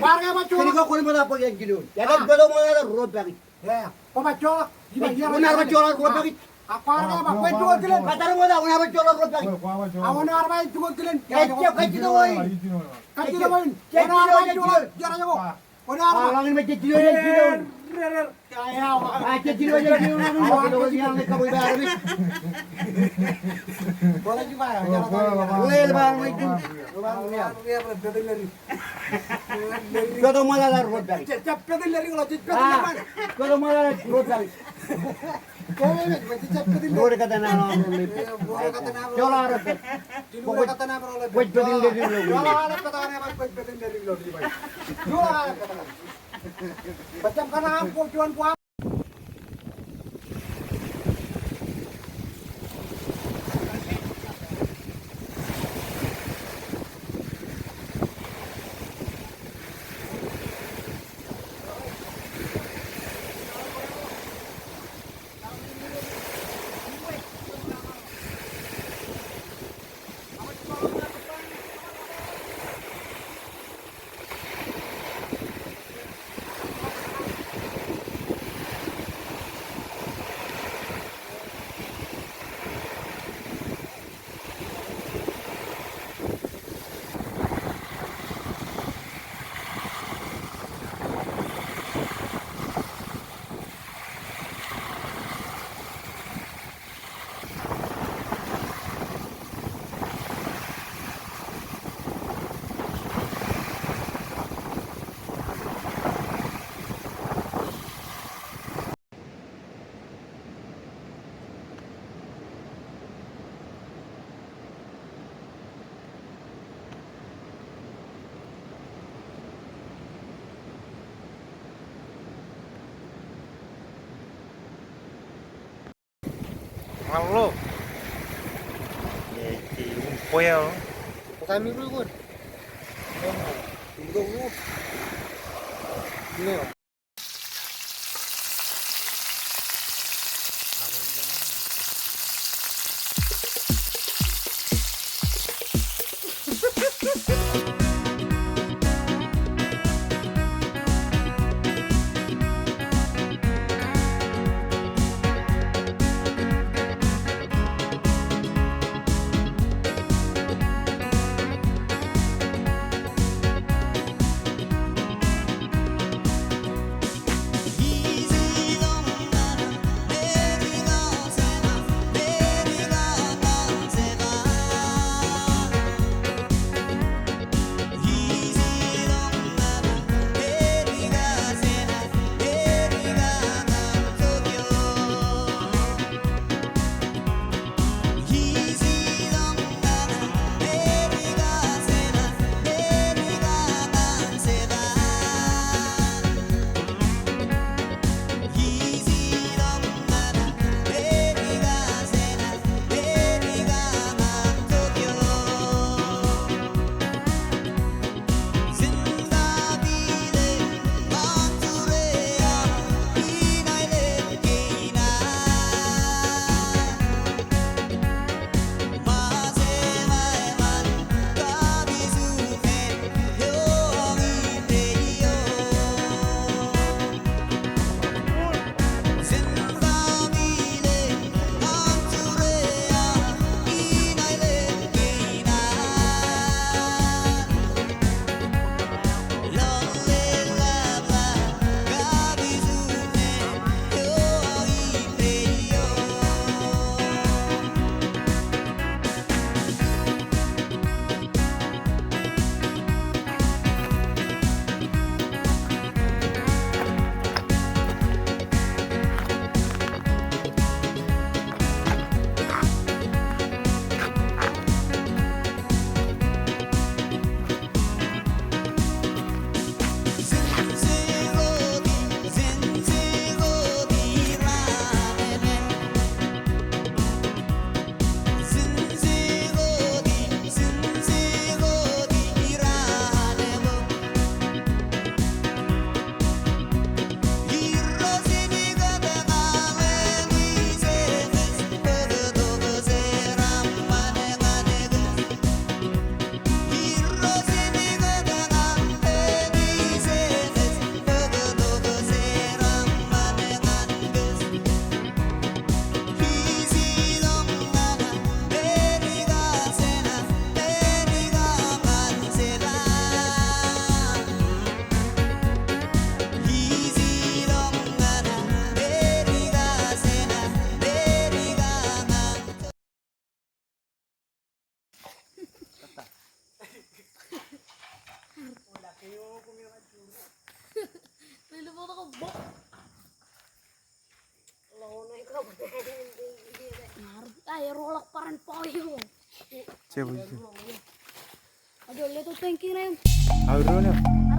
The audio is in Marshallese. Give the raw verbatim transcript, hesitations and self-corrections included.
Kōnke kwōn ṃōj bwe en jino. Etan, kwōn ṃōj ruo pakej. Kwōn ṃōj ruo pakej. Ak kwaar ke ṃōj bwe en jino kilen. Kōn ṃōj, kwōn ṃōj ruo pakej. Ak kwōn ṃōj bwe en jino kilen. Kajjitōk, kajjitōk in. Kajjitōk in. Kwōn ṃōj bwe en jino kilen. Kwōn ṃōj bwe en jino kilen. Kwōn ṃōj bwe en jino kilen. Kwōn ṃōj bwe en jino kilen. Kwōn ṃōj bwe en jino kilen. Kwōn ṃōj ruo pakej. Kwōn ṃōj ruo pakej. Ṃool kōttan aṃ ro lepet. Joḷọk lepet. Kwōj pād in leddik ilo. Ṃaḷo. Ej ti umpweo. Ko kami ru ikon. Ḷọk barāinwōt bọọl eo. Jebōl, jebōl. Adoḷ, letok tank in aṃ. Adoḷ, adoḷ.